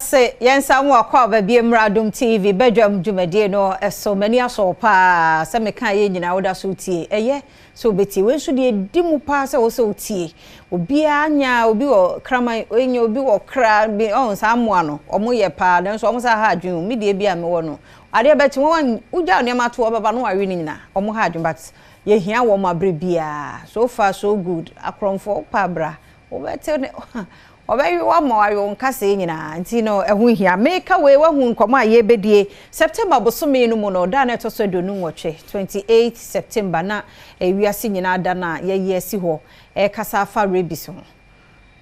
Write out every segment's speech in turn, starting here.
Yɛda ase. Yɛnsa mu akɔ aba bie mmra Adom TV badwam dwumadie no so. M'ani asɔ wo paa sɛ meka yɛ nyinaa woda so tie. Ɛyɛ sɛ wobɛtie. Wei nso deɛ ɛdi mu paa sɛ wo sɛ wotie. Obiara nya obi wɔ kraman, nya obi wɔ kra bi, ɔn saa mmoa no, ɔmo yɛ paa nanso ɔmo sa ha adwene o. Me deɛ bi a mewɔ no, adeɛ bɛkye wɔn wogya nneɛma to hɔ bɛba no wawe ne nyinaa. Ɔmo ha adwene, but yɛhia wɔn abere biara. So far so good. Akorɔmfoɔ pa bra. Wobɛte ne ɔbɛwe wama wawe wo nkasɛɛ nyinaa, nti no ɛho hia. Meka wei, wahu nkɔmmɔ a yɛbɛdie. September bosome no mu no, da na ɛtɔ so 28, 28 September, na ewiase nyinaa da no a yɛyi asi hɔ ɛkasa afa rabies ho,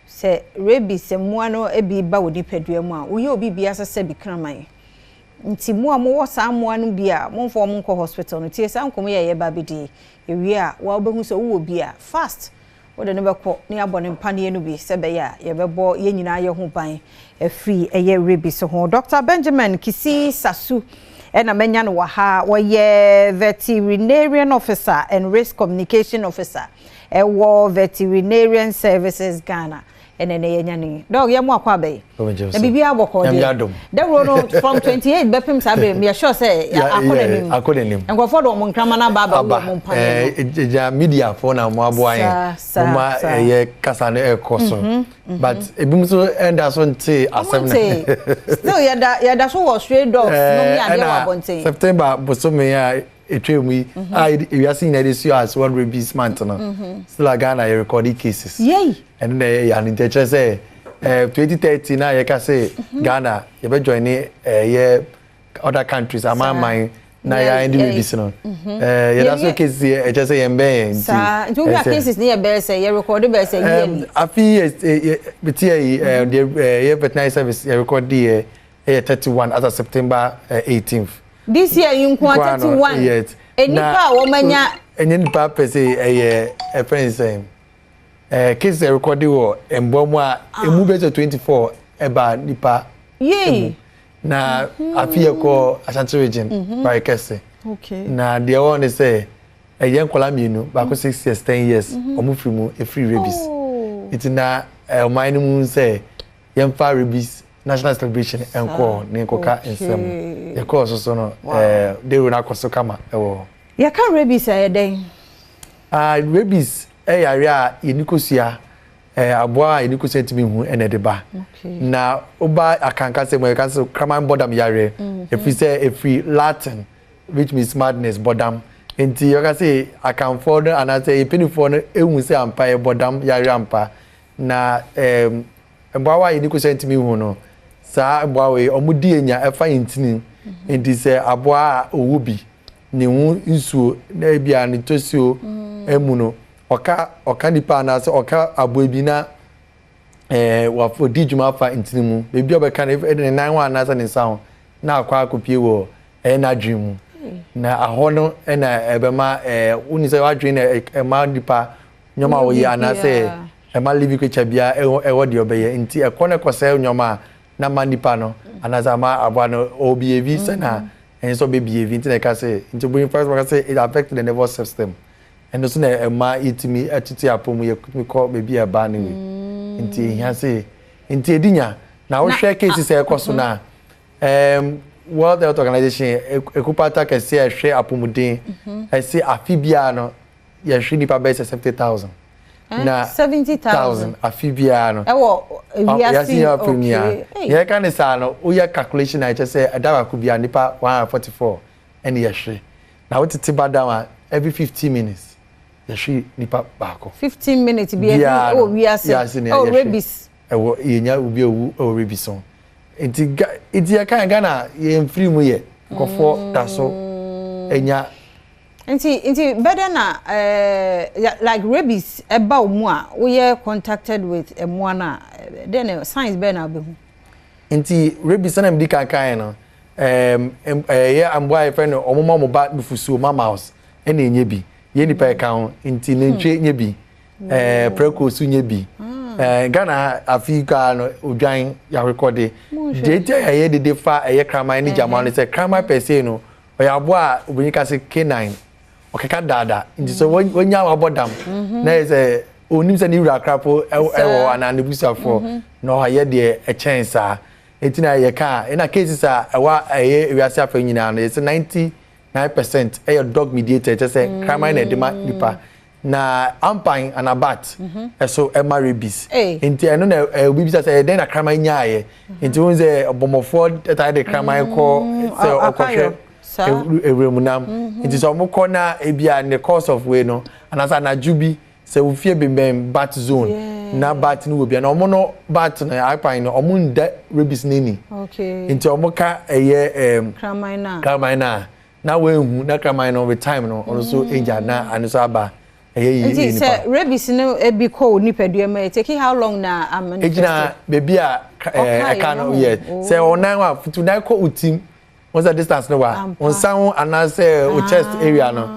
sɛ rabies mmoa no bi ba wɔ nipadua mu a, woyɛ obi bia sɛ bi kraman. Nti mo a mowɔ saa mmoa no bi a, momfa wɔn nkɔ hospital no, tie saa nkɔmmɔ yɛ yɛba bɛdie. Ewie a, wa wobɛhu sɛ wowɔ bi a, fast wode no bɛkɔ ne abɔ ne mpaneɛ no bi sɛ bɛyɛ a yɛbɛbɔ yɛn nyinaa yɛ ho ban afiri ɛyɛ rabies ho. Dr Benjamin Kisi Sasu ɛna manya no wɔ ha. Wɔyɛ veterinarian officer and risk communication officer ɛwɔ Veterinarian Services Ghana. Ɛnɛ ne yɛnya ne Doc. Yɛ mo akɔ abɛyi na biribiara bɔkɔ deɛ. Dawuro no from 28 bɛpem saa bere, meyɛ sure sɛ akɔ n'anim. Akɔ n'anim. Nkurɔfoɔ de wɔn nkrama no aba wɔ wɔn mpaneɛ no. Gya mediafoɔ na mo aboa yɛn, mo ma ɛyɛ kasa no ɛkɔ so, but ebi nso ɛnda so nte asɛm no. Still yɛda so wɔ stray dogs no ne adeɛ wɔ abɔnten. September bosome a etwa mu yi a ewiase nyinaa de si as World Rabies Month no, still a Ghana yɛ recording cases. Ɛno na ɛyɛ yɛ ano, nti ɛkyerɛ sɛ 2030 na yɛka sɛ Ghana yɛbɛ join ne ɛyɛ other countries amanman na yɛ end rabies no, yɛda so cases yɛ, ɛkyerɛ sɛ yɛn bɛn yɛn. Nti saa nti wohwɛ cases ne yɛ bɛyɛ sɛ yɛ record bɛyɛ sɛ yearly? Afi yɛ yɛ ti yɛ yi, deɛ yɛ veterinary service yɛ record yɛ ɛyɛ 31 as of September 18th. This year yi nko a, 31? Yes. Nipa a wɔn anya? Ɛnyɛ nipa pɛ sɛ ɛyɛ ɛfɛn sɛn cases ɛ record wɔ mboa mu a, emu bɛ sɛ 24 ɛba nipa mu. Na afi yɛ kɔ Ashanti Region, Barekɛse, na deɛ ɛwɔ ne sɛ ɛyɛ nkɔla mmienu, baako 6 years, 10 years, wɔn firi mu efiri rabies. Nti na ɔman no mu sɛ yɛmfa rabies national celebration nkɔ ne nkɔka nsɛm yɛkɔɔ so no, dewuro no akɔ so kama ɛwɔ hɔ. Yɛka rabies a, ɛyɛ dɛn? Ah, rabies ɛyɛ yare a yɛni kosua, aboa a yɛni kosua ntumi hu ɛna ɛde ba. Na woba akankasa mu, yɛka sɛ kraman bɔdam yare, ɛfiri sɛ ɛfiri Latin, which means madness, bɔdam. Nti yɛka sɛ akamfoɔ no anaasɛ yɛpanifoɔ no ehu sɛ ampa yɛ bɔdam yare ampa. Na mboawa a yɛni kosua ntumi hu no, saa mboawa yi ɔmo di enya ɛfa ntini. Nti sɛ aboa a owu bi ne ho nsuo na ebi a ne tosuo emu no ɔka nipa anaasɛ ɔka aboa bi na wafɔ di dwuma afa ntini mu, beebi a ɔbɛka no, ɛde ne nan ho anaasɛ ne nsa ho na akɔ akɔpie wɔ ɛyɛ n'adwene mu, na ahɔ no ɛna ɛbɛma woni sɛ wadwene na ɛma nipa nneɛma a wɔyɛ anaasɛ ɛma living creature biara ɛwɔ deɛ ɔbɛyɛ. Nti ɛkɔ no kɔsɛe nneɛma a na ma nipa no anaasɛ ama aboa no ɔbehave sɛ na ɛnyɛ sɛ ɔbɛbehave. Nti na ɛka sɛ, nti obi first wɔka sɛ it affect the nervous system. Ɛno nso na ɛma yɛtumi ɛtete apɔ mu, yɛtumi kɔ baabi a ɛba no wei. Nti ehia sɛ nti edi nya na wohwɛ cases a ɛkɔ so na World Health Organization ekupata kɛseɛ a ɛhwɛ apɔmuden ɛsɛ afi biara no yɛhwɛ nipa bɛyɛ sɛ 70,000 na 70,000 afi biara no. Ɛwɔ ewiase nyinaa pɛ nyinaa. Yɛka ne saa no, woyɛ calculation a, ɛkyɛ sɛ ɛda baako biara nipa 144 ɛne yɛhwɛ. Na wotete ba down a, every 15 minutes yɛhwɛ nipa baako. 15 minutes bi ɛwɔ wiase ɛwɔ rabies? Ɛwɔ yɛnya obi owu ɛwɔ rabies ho. Nti ga nti yɛka Ghana yɛn firi mu yɛ nkɔfoɔ da so ɛnya. Nti bɛdɛ na like rabies ɛba wo mu a, woyɛ contacted with mmoa no a, dɛn na signs bɛɛ na wobɛhu? Nti rabies, sɛnɛ mi di kankan no, ɛyɛ mmoa a yɛfrɛ no ɔmo ma ɔmo ba nufusuo, mammals, ɛna enye bi yɛ nipa ɛka ho. Nti nantwie nye bi, prɛko so nye bi. Ghana afi kaa no, odwan yɛarekɔde deɛ eti a yɛyɛ dede fa ɛyɛ kraman ne gyama no sɛ kraman pɛ se no, ɔyɛ aboa a obìnrin ka sɛ canine, ɔkeka daadaa. Nti sɛ wɔnya wabɔ dam na yɛ sɛ onim sɛ ne wura krapo ɛwɔ anaa ne busuafoɔ na ɔyɛ deɛ ɛkyɛn saa. Eti na yɛka a, ɛna cases a ɛwɔ ɛyɛ wiase afa nyinaa no, yɛsɛ 99% ɛyɛ dog mediated, kyerɛ sɛ kraman na ɛde ma nipa. Na ampan ana bat ɛso ɛma rabies. Nti ɛno na obi bisa sɛ ɛdɛn na kraman nyaayɛ. Nti wɔn sɛ ɔbɔmmɔfoɔ ɛtaa de kraman kɔ sɛ ɔkɔhwɛ ewuram nam. Nti sɛ ɔmo kɔ na ebi a ne course of way no, anaasɛ anadwo bi sɛ ofie bɛnbɛn bat zone na bat no wɔ bi na ɔmo no bat no ampan no, ɔmo nda rabies n'ani. Nti ɔmo ka ɛyɛ kraman na. Kraman na wɔnhu na kraman no with time no, ɔno nso egya na ano nso aba ɛyɛ yi. Nti sɛ rabies no ebi kɔ o nipadua mu, it take how long na amanifest? Egyina beebi a ɛka no yɛ. Sɛ ɔnan a futu nan kɔ o tim, wɔn sɛ distance no wa nsa ho anaasɛ o chest area no,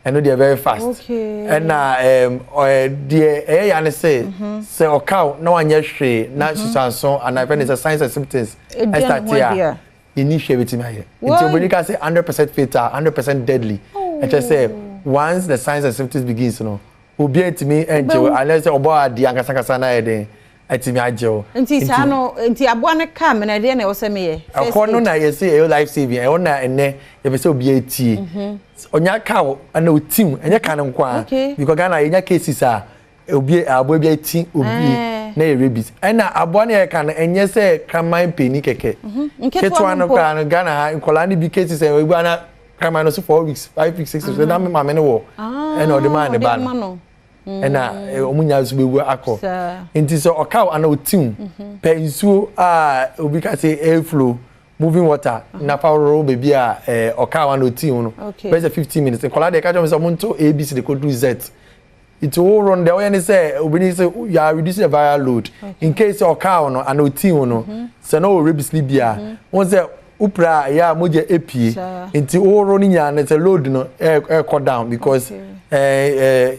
ɛno deɛ very fast. Ɛna ɔyɛ deɛ ɛyɛ ya ne sɛ sɛ ɔkaw na wanyɛ hwee na susanso anaa ɛfɛ ne sɛ signs and symptoms ɛstart a, yɛni hwɛ bɛtumi ayɛ. Nti obìnrin ka sɛ 100% fatal, 100% deadly. Ɛkyɛ sɛ once the signs and symptoms begins no, obi ntumi ɛnkyɛw unless sɛ ɔbɔ adeɛ ankasankasa na ayɛ den ɛtumi agyew. Nti saa no, nti aboa no kaa me na ɛdeɛ na ɛwɔ sɛ meyɛ? Ɛhɔ no na yɛsɛ ɛyɛ life saving. Ɛhɔ na ɛnɛ yɛpɛ sɛ obi etie. Ɔnya kaa ɛna otim, ɛnyɛ ka no nko a, because Ghana yɛnya cases a obi aboa bi eti obi na yɛ rabies. Ɛna aboa no yɛ ka no, ɛnyɛ sɛ kraman panyin kɛkɛ, ketewa no koraa no. Ghana ha nkɔlaa no bi cases ɛ ebi ana kraman no so 4 weeks, 5 weeks, 6 weeks ɛna maame no wɔ ɛna ɔde maa ne ba no, ɛna wɔn nyinaa nso bɛwu akɔ. Nti sɛ ɔkaw ana otim pɛ, nsuo a obi ka sɛ air flow, moving water, na fa woro beebi a ɔkaw ana otim no bɛyɛ sɛ 15 minutes. Nkɔlaa deɛ, ɛka kyerɛ wɔn sɛ wɔn nto ABC de kɔ do Z. Nti woworo no deɛ, wɔyɛ ne sɛ obi ni sɛ you are reducing the viral load in case sɛ ɔkaw no ana otim no, sɛ na ɔwɔ rabies ni bi a, wɔn sɛ wopira a, ɛyɛ a mogya epie. Nti woworo no nyinaa no, sɛ load no ɛɛkɔ down because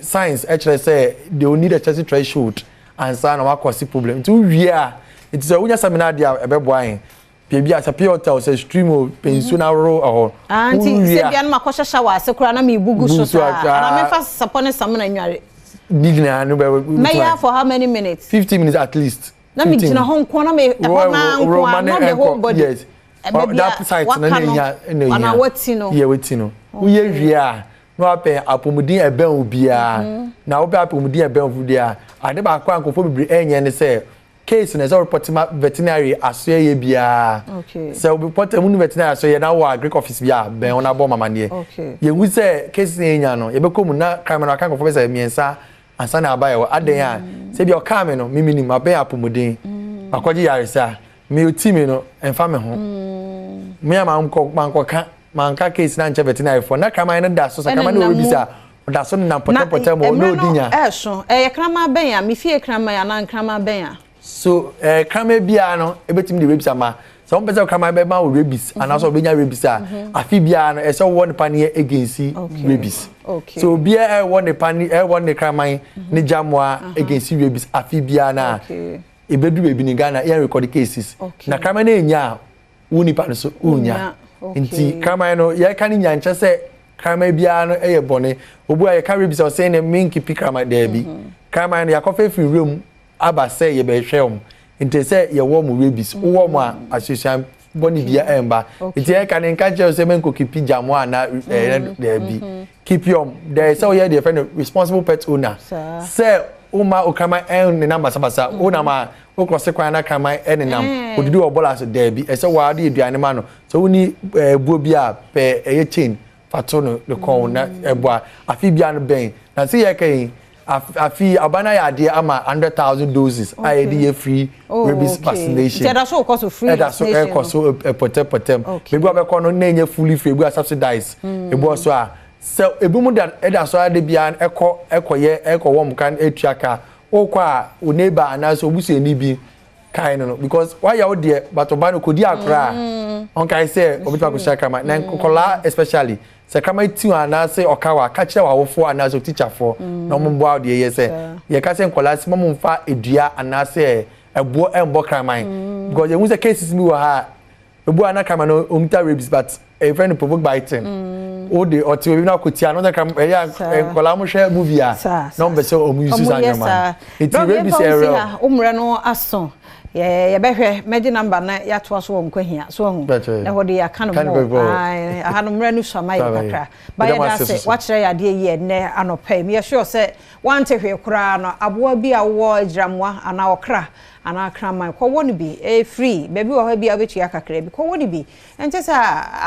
science ɛkyerɛ sɛ they will need a certain threshold ansa na wakɔ si problem. Nti wowie a, nti sɛ wonya samina adeɛ a ɛbɛboa yɛn beebi a sɛ pure water sɛ stream o, pɛ nsuo na ahorow ɛhɔ. Ah, nti sɛ bia no makɔhyɛ shower ase koraa na mebugu so saa, anaa mefa sapɔ ne samina nware? Ne nyinaa no bɛ. Mɛyɛ for how many minutes? 15 minutes at least. Na megyina hɔ nko na me ɛhɔ naa nko a, not the whole body? Yes, that site no na ehia na ehia. Ana wati no? Yɛ wati no. Woyɛ wie a, na wapɛ apɔmuden ɛbɛn wo biara. Na wopɛ apɔmuden ɛbɛn wo biara, ade baako a nkurɔfoɔ bebree ɛnyɛ ne sɛ case na ɛsɛ report ma veterinary asoɛyɛ biara. Sɛ report mu no veterinary asoɛyɛ na wɔ agric office bi a bɛn wɔn abɔ mamaneɛ. Yɛn sɛ case na yɛnya no, yɛbɛkɔ mu na kraman no aka nkurɔfoɔ bɛ sɛ mmiɛnsa ansa na aba yɛ hɔ adan a, sɛ bi ɔkaa mi no, mimi nim abɛn apɔmuden akɔgye yaresa mi oti mi no mfa mi ho mi a mankɔ mankɔka manka case na nkyɛn veterinary fo na kraman no da so sɛ kraman no wɔ rabies a, ɔda so nenam pɔtɛpɔtɛ mu ɔno odi nya. Ɛɛso ɛyɛ kraman bɛn a mefie kraman anaa nkraman bɛn a? So kraman biara no ebetumi de rabies ama. Sɛ wɔn pɛ sɛ kraman bɛma wo rabies anaasɛ ɔbɛnya rabies a, afi biara no ɛsɛ wɔwɔ nipa ne against rabies. So obiara ɛwɔ nipa ne ɛwɔ ne kraman ne gyamoa against rabies afi biara na ebedu beebi ne Ghana yɛn record cases na kraman no enya a, wo nipa no so wonya. Nti kraman no yɛka ne nya nkyɛ sɛ kraman biara no yɛ bɔne. Obu a yɛka rabies a, ɔsɛn ne menkeepi kraman daabi. Kraman no yɛakɔfa efiri wuram aba sɛ yɛbɛhwɛ wɔn, nti sɛ yɛwɔ mo rabies, wowɔ mo a, asusuan bɔne bia ɛmba. Nti yɛka ne nka kyerɛ sɛ menkɔ keepi gyamoa ana ɛyɛ daabi. Keep yɔm deɛ sɛ woyɛ deɛ fɛ no responsible pet owner sɛ woma okraman ɛnenam basabasa. Wonam a wokɔse kwan na kraman ɛnenam odidi wɔ bɔɔla so, daabi. Ɛsɛ waa de aduane ma no. Sɛ woni ɛbuo bi a, pɛ ɛyɛ chain fa to no ne kɔn na ɛboa. Afi bia no bɛn na sɛ yɛka yi, afi aban ayɛ adeɛ ama 100,000 doses a yɛde yɛ free rabies vaccination. Ɛda so kɔ so free? Ɛda so ɛkɔ so pɔtɛpɔtɛm. Ebi a bɛkɔ no na ɛnyɛ fully free, ebi a subsidize, ebi wɔ so a sɛ ebi mu da ɛda so ade bia ɛkɔ ɛkɔyɛ ɛkɔ wɔn kan etua ka. Wokɔ a, wo neighbor anaasɛ obusuani bi kae no, because wayɛ wo deɛ, but ɔba no kodi akora a, ɔnkae sɛ obetumi akɔhyia kraman na nkɔlaa, especially sɛ kraman ti wɔn anaasɛ ɔka wa ka kyerɛ w'awofoɔ anaasɛ otikyafoɔ na wɔn mboa wo. Deɛ yɛ sɛ yɛka sɛ nkɔlaa si mo mfa edua anaasɛ ɛboɔ ɛmbɔ kraman, because yɛn sɛ cases bi wɔ ha a, ebu a na kraman no ɔmita rabies, but ɛyɛ fɛn no provoke biting. O de ɔte obi na akɔtia no sɛ kraman ɛyɛ nkɔlaa mo hwɛ movie a na wɔn bɛ sɛ wɔn use saa nneɛma. Eti rabies ɛrɛ o. Umrɛ no aso. Yɛbɛhwɛ, mɛgye number na yɛatoa so wɔ Nkwa Hia so ahu. Na hɔ de yɛaka no mmɔ. Aha no mmerɛ no suama yɛ kakra. Ba yɛda ase, wakyerɛ yɛ adeɛ yie nnɛ anɔpa yi. Meyɛ sure sɛ wante hwee koraa no, aboa bi a wowɔ agyiramoa anaa ɔkra anaa kraman, kɔwɔ no bi. Ɛyɛ free. Baabi wɔ hɔ bi a wobɛtua kakra bi. Kɔwɔ no bi. Ɛnte sɛ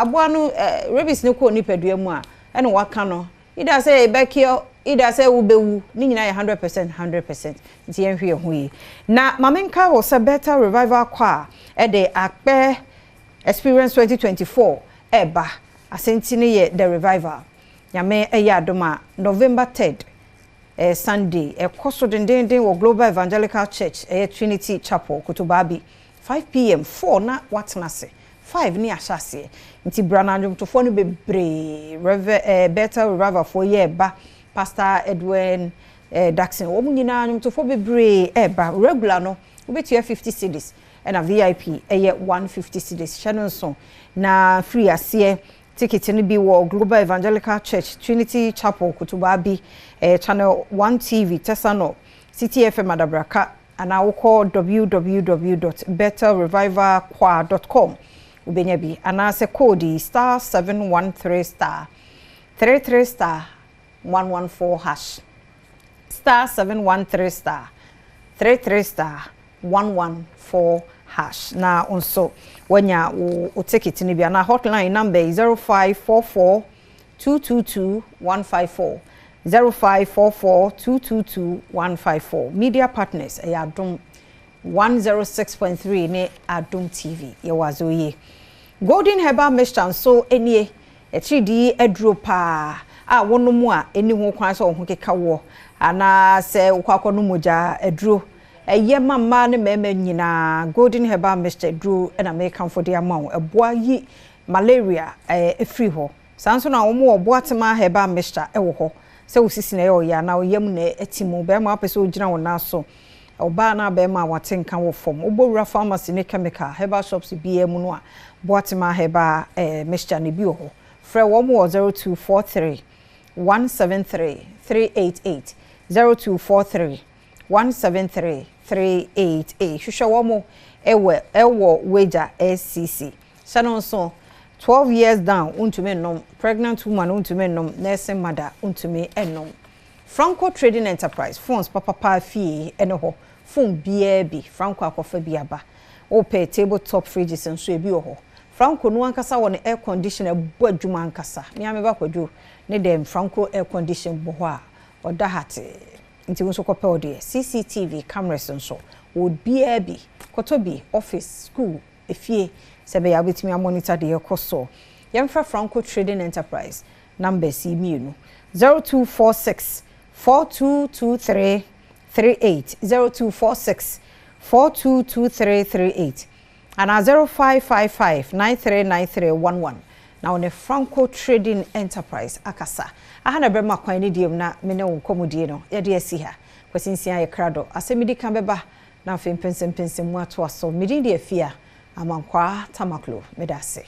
aboa no rabies no kɔɔ nipadua mu a, ɛna waka no. Either sɛ ɛbɛkill, either sɛ wobɛwu, ne nyinaa yɛ 100% 100%. Nti yɛnhwɛ yɛn ho yie. Na maame nka wɔ sɛ Bethel Revival Choir ɛde Akpɛ Experience 2024 ɛɛba. Asɛnti no yɛ The Revival. Nyame ɛyɛ adom a, November 3rd, Sunday, ɛkɔ so dendenden wɔ Global Evangelical Church, ɛyɛ Trinity Chapel, Kotobabi, 5 p.m. 4 na watena ase. 5 ne ahyɛ aseɛ. Nti bra na adwomtofoɔ no bebree, Rev Bethel Revival foɔ yɛ ɛba, Pastor Edwin Daxon, wɔn nyinaa adwomtofoɔ bebree ɛɛba. Regular no, wobɛtua 50 cedis, ɛna VIP ɛyɛ 150 cedis. Hyɛ no nso na free aseɛ. Ticket no bi wɔ Global Evangelical Church, Trinity Chapel, Kotobabi, Channel 1 TV, Tesano, City FM Adabraka, anaa wokɔ www.bethelrevivalchoir.com wobɛnya bi, anaasɛ code yi, *713*33*114#, *713*33*114# na nso wanya wo ticket no bi, anaa hotline number yi, 0544 222 154, 0544 222 154. Media partners ɛyɛ Adom 106.3 ne Adom TV. Yɛwɔ adze yie. Golden Herbal Mixture nso nie, atiridii aduro paa a wɔnom a ɛni ho kwan sɛ wɔn ho keka wɔ anaasɛ wokɔ akɔnom mogya aduro. Ɛyɛ ma mmaa ne mmarima nyinaa. Golden Herbal Mixture duro ɛna mekamfo de ama wo. Ɛboa yi malaria ɛfiri hɔ. Saa nso na wɔn wɔ Boatema Herbal Mixture ɛwɔ hɔ sɛ wosisi na ɛyɛ ɔyɛ anaa ɔyam na ɛti mu, bɛrima apɛ sɛ ogyina wɔn nan so, ɔbaa na bɛrima a wate nka wɔ fam. Wobɔwura pharmacy ne chemical herbal shops biara mu no a, Boatema Herbal Mixture ne bi wɔ hɔ. Frɛ wɔn wɔ 0243 173 388, 0243 173 388. Hwehwɛ wɔn ɛwɔ Wagya SCC. Hyɛ no nso, 12 years down wontumi nnom, pregnant woman wontumi nnom, nursing mother wontumi nnom. Franco Trading Enterprise, phones papapa fie ɛne hɔ. Phone biara bi, Franco akɔfa bi aba. Wopɛ table top fridges nso, ebi wɔ hɔ. Franco no ankasa wɔ ne air condition, ɛbɔ adwuma ankasa. Mmea meba Kwadwo ne dɛm Franco air condition bɔ hɔ a, ɔda ha tee. Nti wo nso kɔpɛ wo deɛ. CCTV cameras nso wɔ biara bi, kɔtɔ bi, office, school, efie, sɛ ɛbɛyɛ a wobɛtumi amonitor deɛ ɛkɔ so. Yɛmfa Franco Trading Enterprise numbers yi mmienu: 0246 4223 38, 0246 422338 anaa 0555 939311 na wɔne Franco Trading Enterprise akasa. Aha na bɛma kwan ne diem na me ne wo nkɔmmɔdie no yɛde asi ha. Kwasinsia yɛ krado, asɛm di kan bɛba na afei mpɛnsɛmpɛnsɛm mu atoa so. Medin de Afia Amankwaa Tamaklo. Meda ase.